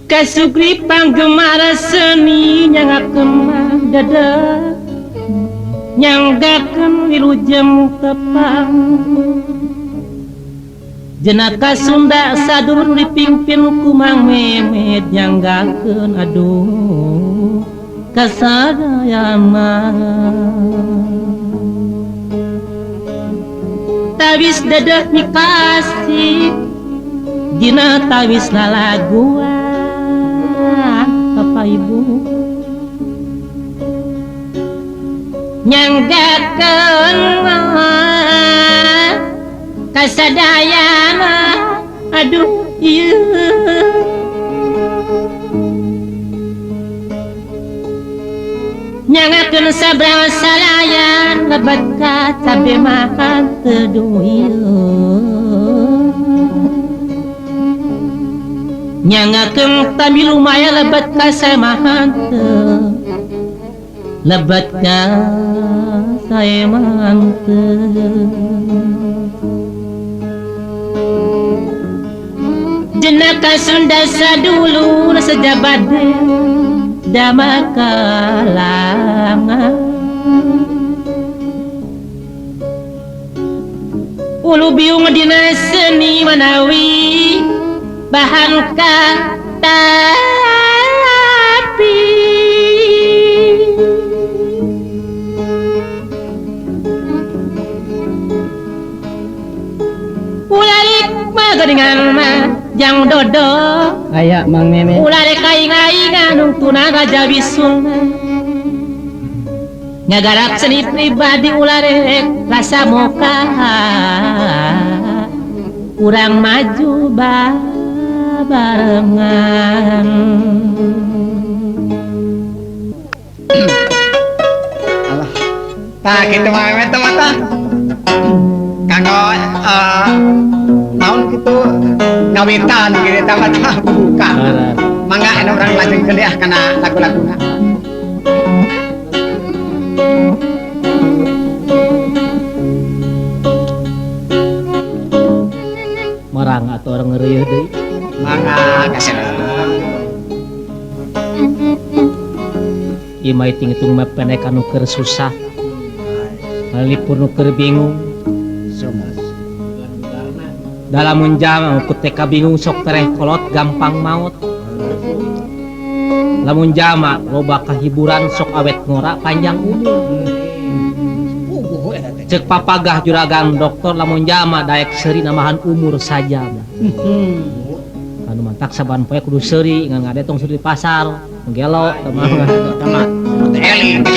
Kasugri panggemar seni nyangakeun dedeh nyanggakeun wilujeng tepang jenaka Sunda sadulur dipimpin ku Mang Memet nyanggakeun aduh kasadayana tawis dedeh mikasih dina tawis lalaguan Bapak Ibu nyanggakeun kasadayana aduh ieu nyangakeun sabrang salayan lebat ka cabe makan teduh ieu nyangakeun tami lumayan lebat ka samahan teu lebat ka saeman teu jenaka Sunda sadulur sejabade damakalangan ulu biung dina seni manawi bahan katapi ulalik magaringan mah jang dodo aya Mang Memet ulah kaing-aingan nungtuna raja wisung ngagarap seni pribadi ulah rek rasa moka urang maju barengan. Alah tah kitu Mang Memet teh mah kanggo naon kitu ngawitan kitu tah mah buka mangga anu urang lajengkeun deui ah kana lagu-laguna. Marang atuh orang ngeureuh deui. Mangga kasih. Ieu mah hitung-hitung mah pendek anu keur susah. Malipur nu keur bingung. Dalam jam ku teh kabingung sok tereh kolot gampang maut. Lamun jama loba kahiburan sok awet ngora panjang umur. Cek papagah juragan dokter lamun jama daek seuri namahan umur saja. Anu mantak saban poe kudu seuri ngan ngade tong seuri di pasar gelo teman. Teman. Eling.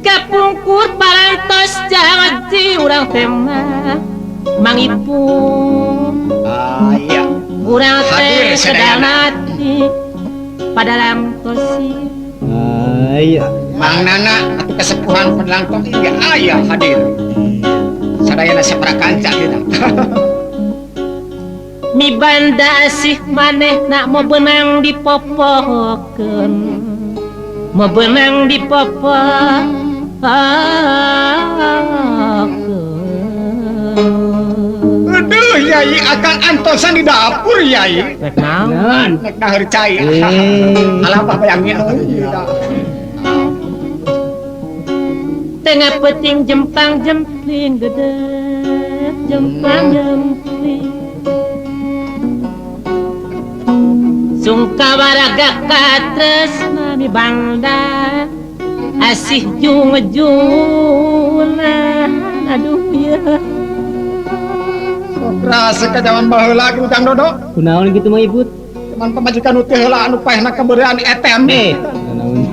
Kapungkur parantos jangan urang teh mah Mang Ipun. Ah iya. Urang teh sedanati padalang tosi. Ah iya. Mang Nana atuh kesepuhan pedalang tosi ge aya hadir. Sadayana saprakanca kita. Mi banda asih maneh nak mau benang dipopokeun. Mau benang dipopokeun. Aduh yai akan antosan di dapur yai. Rek naon? Rek dahar cai. Alah apa bayangnya. Tengah peting jempang jempling gede jempang jempling. Sungkawaraga katresna mi banda asih jung-juna aduh ya. Rasa ka zaman baheula kitu Kang Dodo. Kunaon kitu mah Ibut? Cuman pamajikan nu teh heula anu paehna kabeureuan etem. Kunaon.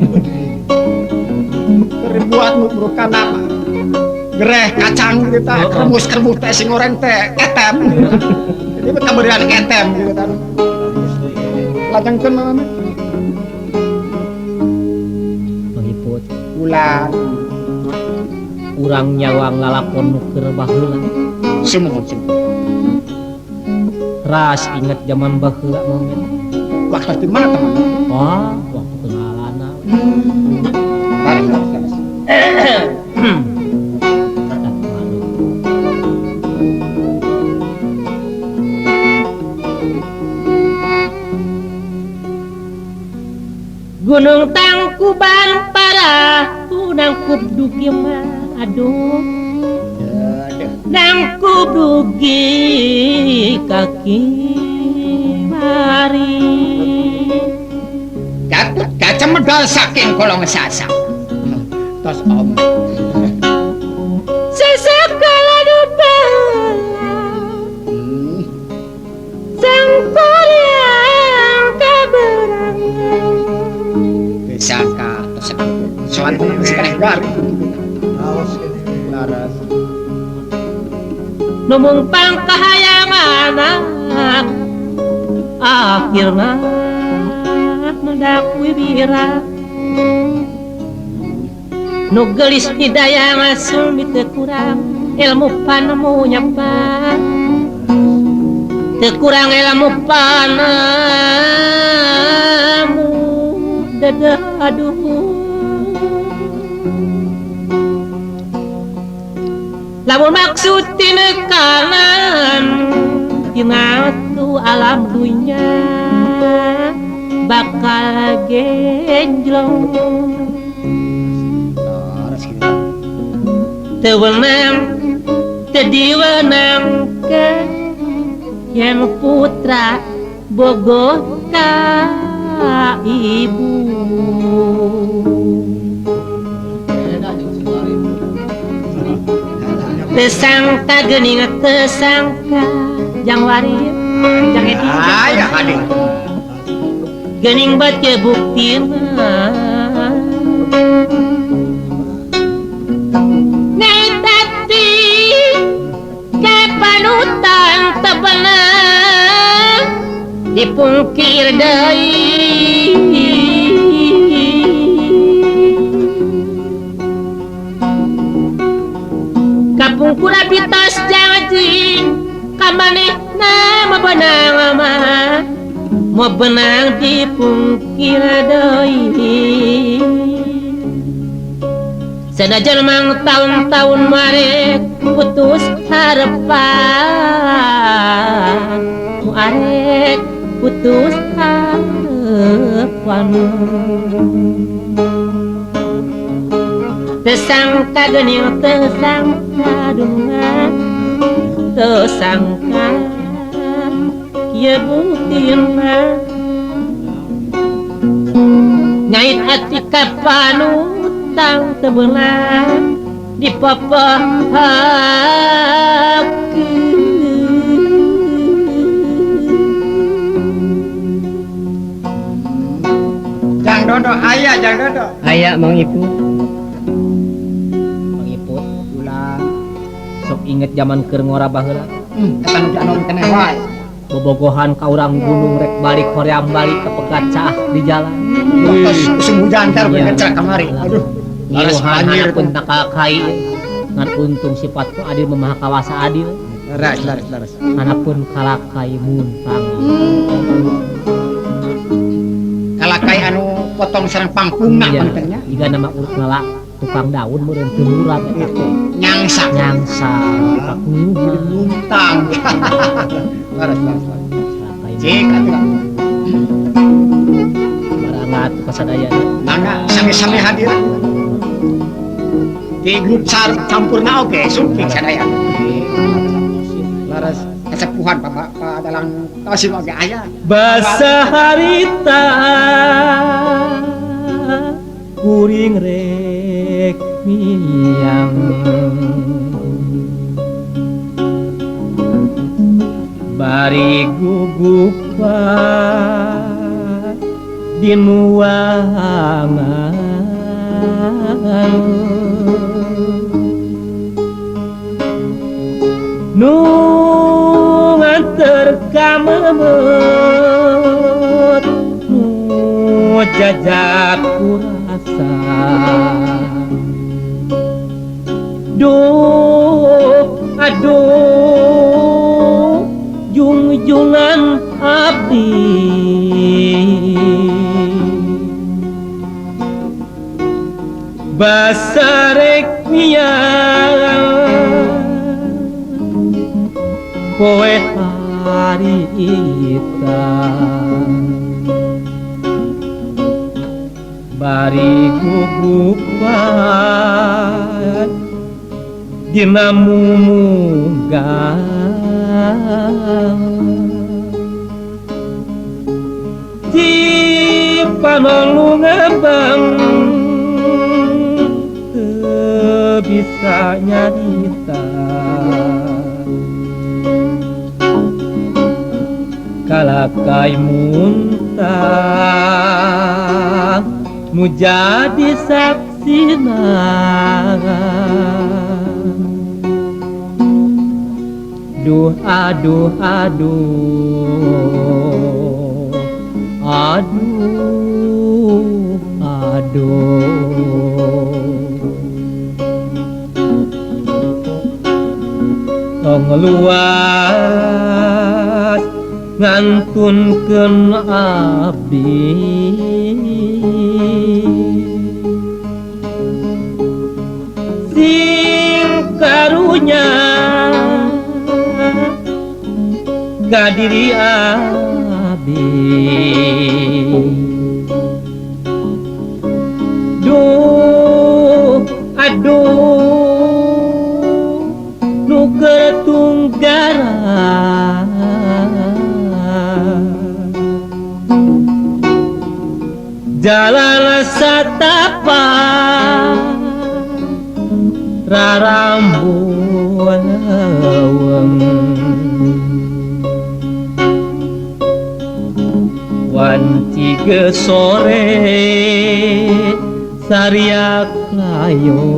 Ribuat nu brukana gereh kacang kitu tah, kremus-kremus teh sing goreng teh etem. Jadi kabeureuan etem kitu tah. Lajengkeun mah Mang Iput. Ulah urang nyawang lalakon nu keur baheula. Sumuhun sumuhun. Ras inget zaman baheula momen. Waktu di mana teman? Wah, waktu kenalana. dugi mah aduh nangkub dugi kaki mari Kaca medal saking kolong sasa tos om sesakala dupa sangkoryang kaberangan sangka tos soal sekarang garing laras numung pangkahayangan akhirna mendak wibira nu geulis hidayah ngasum teu kurang ilmu panemu nyapa teu kurang ilmu panemu dedeh aduh lamun maksud tinekanan tina tu alam dunya bakal genjlong teu wenang teu diwenangkeun yen putra bogoh ka ibu tesangka geuning tesangka jang waris jang edi aya hadir geuning bat ke buktina nyai tati kepanutan tebenang dipungkir deui kapungkur abdi tos janji ka manehna mebenang mah mebenang dipungkir deui sanajan mang taun-taun marek putus harapan mu arek putus harapan tesangka geuning tesangka dungan tesangka kieu buktina nyait ati ka panutang teu beunang dipopohakeun Jang Dodo aya Jang Dodo aya Mang Iput Mang Iput ulah sok inget zaman keur ngora baheula eta nu anom keneh wae bobogohan ka urang gunung rek balik hoream balik ke pegat caah di jalan tos musim hujan tar bener kamari aduh laras banjir pun takalkai ngan untung sifatku adil memaha kawasa adil laras laras laras anapun kalakai muntang kalakai anu potong sareng pangpungna panten nya jiga nama urut ngala tukang daun meureun teu murah eta teh nyangsa nyangsa muntang laras laras cik atuh barang atuh kasadayana mangga sami-sami hadir di grup campurna oge sumping sadaya laras kesepuhan Bapak Pak Dalang Tasim oge aya basa harita kuring rek miang bari gugupan di nuangan nu nganter ka memeut nu jajak kurasa duh aduh jungjungan abdi basarek miang poe harita bari gugupan Dina mumuga Cipanon nu ngembang teu bisa nyarita Kalakai muntah nu jadi saksina Duh aduh aduh aduh aduh Tong luas ngantunkeun abdi Sing karunya ka diri abdi Duh aduh nu keur tunggara Jalan satapak rarambun leuweung Wanci geus sore sariak layo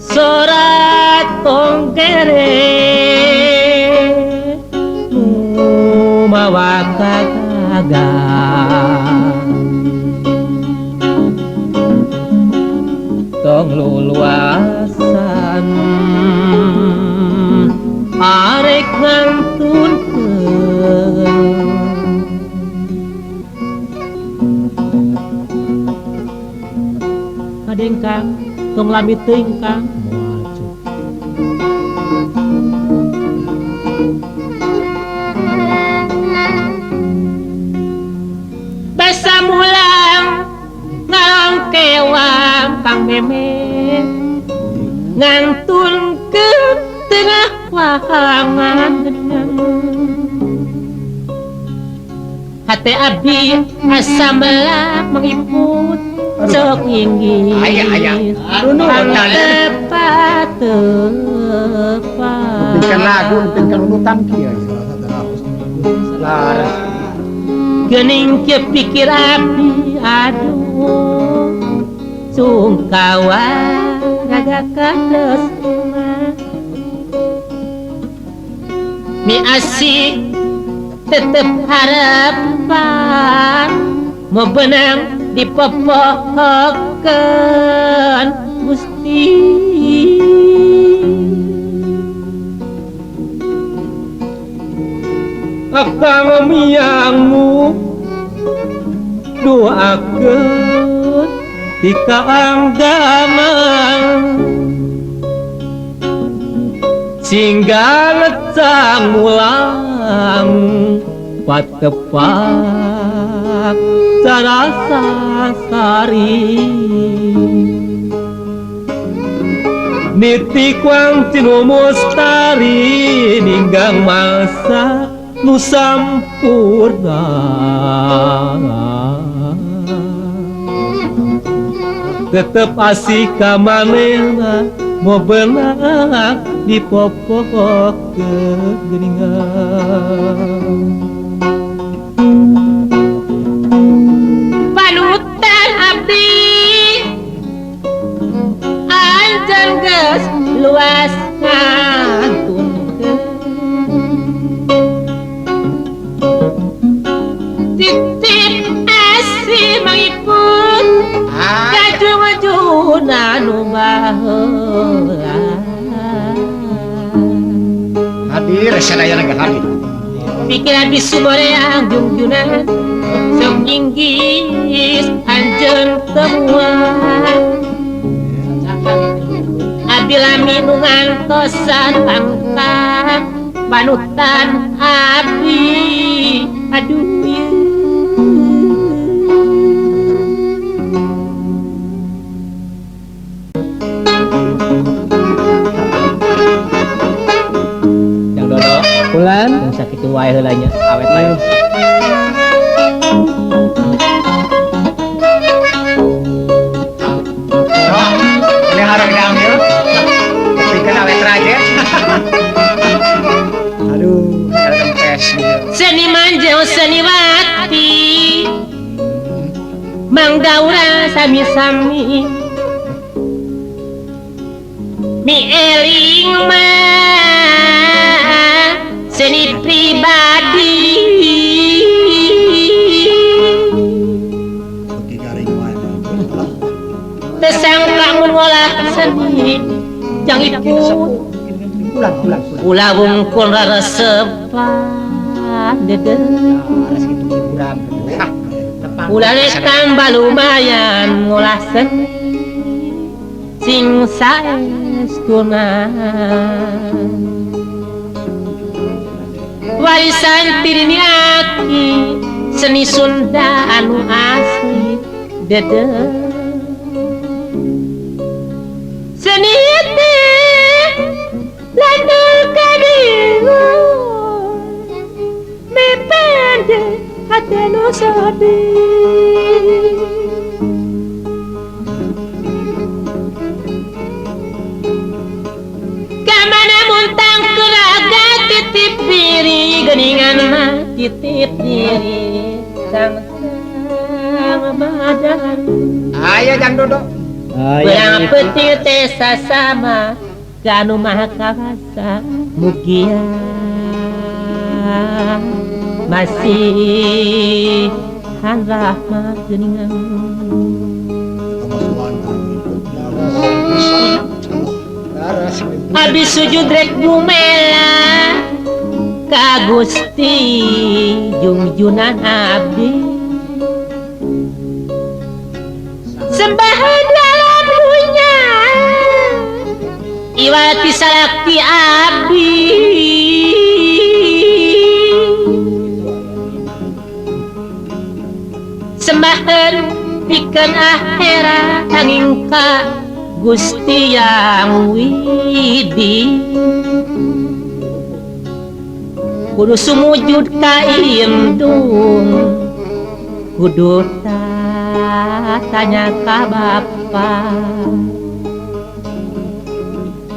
Sorat tongkere nu mawa kagagang Tong luluasan arek ngantunkeun Kadeng Kang tong lami teuing Kang moal cuk Basa mulang ngalongkewang Kang Memet ngantunkeun tengah wahangan Hate abdi asa melak mengiput sok inggih Aya aya. Tepat tepat Bikin lagu, bikin urutan kieu. Laras. Geuning kieu pikir abdi aduh sungkawa raga katresna Mi asih tetep harapan mau benang dipopohokeun Gusti Akang miangmu doakeun ti kaanggaman Singga lecang mulang patepak cara sasari Niti kuang tinu mustari ninggang masa nu sampurna Tetep asih ka manehna mo beunang dipopohokeun geuningan Panutan abdi anjeun geus luas ngantunkeun Titip asih mangiput kajung-juna nu baheula Hadir sadayana ge hadir. Pikir abdi sumoreang jungjunan sok inggis anjeun temuan Abdi lami nu ngantosan pangkang panutan abdi aduh ieu. Mang Daura sami-sami mi eling mah seni pribadi tesangka mun ngolah seni jang iput ulah wungkul raresepan dede ulah tambah lumayan ngolah seni sing saestuna warisan tirini aki seni Sunda anu asli dede seni teh landul kabingung mepende hate nu sedih kamana muntang keraga titip diri geningan mah titip diri sang sang badan ayo jang dodok yang penting teh sasama kanu maha kawasa mugia masih rahmat geningan habis sujud rek gumela ka Gusti jungjunan abdi sembahan dalam dunya iwati salaki abdi sembahan pikeun akhirat angin ka Gusti yang widi kudu sumujud ka indung kudu tanya ka bapa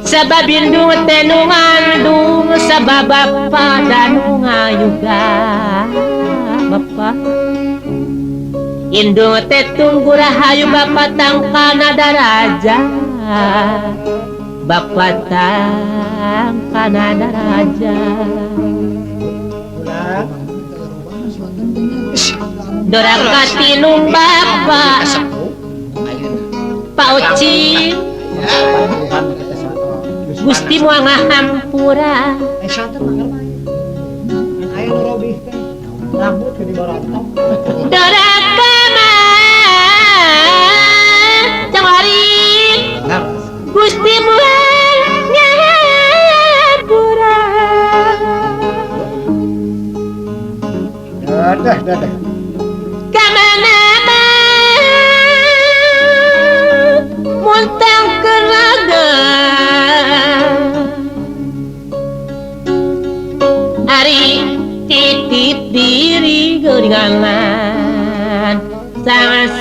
sabab indung teh nu ngandung sabab bapa dan nu ngayuga bapa indung teh tunggu rahayu bapa tangkana daraja bapa tangkana daraja doraka tinung bapa Pak Uci Gusti moal ngahampura doraka mah cangorin Gusti moal ngahampura dadah dadah kamana mah muntang keraga ari titip diri geuningan sang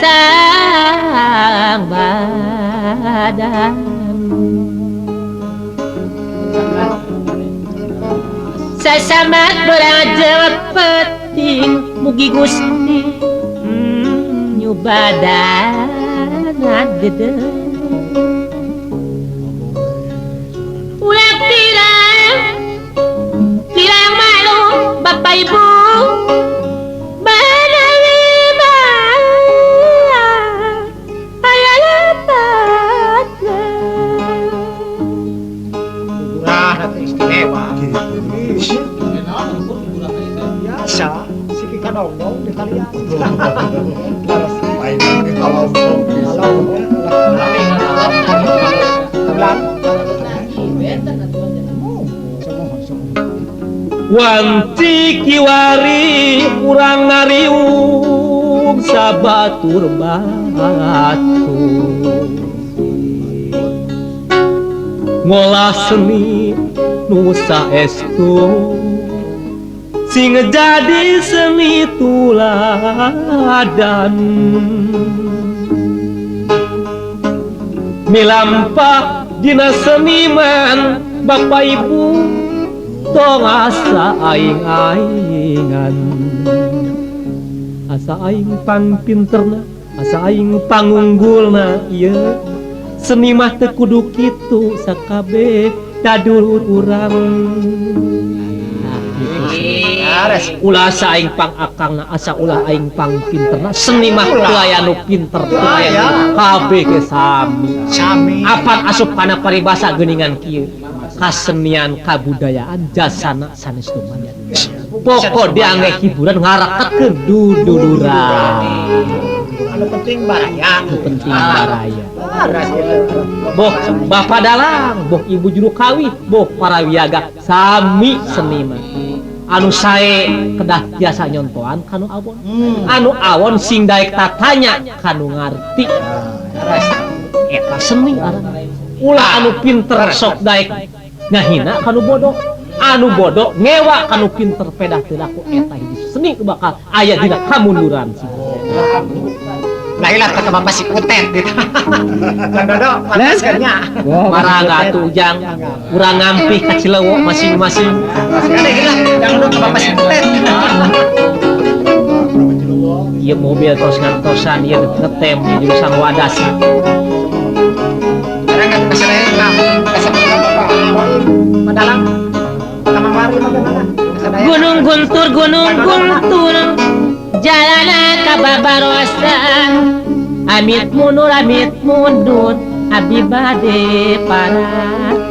badan sasamat beraja peting mugi Gusti nyubadan dede ulah pirang pirang malu bapak ibu banawi mah aya lepatna kurang istimewa biasa siki kadongdong di kalian wanci kiwari urang ngariung sabatur batu ngolah seni nu saestu sing jadi seni tuladan milampah dina seniman bapak ibu tong asa aing-aingan asa aing pang pinterna Asa aing pangunggulna ieu seni mah teu kudu kitu sakabeh dadulur urang. Ulah asa aing pang akangna asa ulah aing pang pinterna seni mah teu aya nu pinter teu aya nu kabeh ge sami. Sami. Apan asup kana paribasa geuningan kieu kasenian kabudayaan jasana sanes lumayan. Pokok diangge hiburan ngaraketkeun duduluran. Anu penting baraya. Anu penting baraya. Laras gitu. Boh bapak dalang, boh ibu juru kawih, boh para wiyaga sami seniman. Anu sae kedah biasa nyontoan kanu awon. Anu awon sing daek tatanya kanu ngarti. Eta seni aranna. Ulah anu pinter sok daek ngahina kanu bodoh. Anu bodoh ngewa kanu pinter pedah teu laku eta hiji seni bakal aya dina kamunduran. Lah ilah kata bapak si Utet gitu. Kang Dodo, pantaskeun nya. Marangga atuh Ujang, urang ngampih ka Cilewok masing-masing. Sekali ilah, Kang Dodo ka bapak si Utet. Ieu mobil tos ngantosan ieu ngetem di jurusan Wadas. Marangga ka sadaya ka bapak Madalang. Ka Mang Wari bagaimana? Gunung Guntur, Gunung Guntur, jalana kababarosan. Amit mundur, amit mundur, abdi bade paratosan.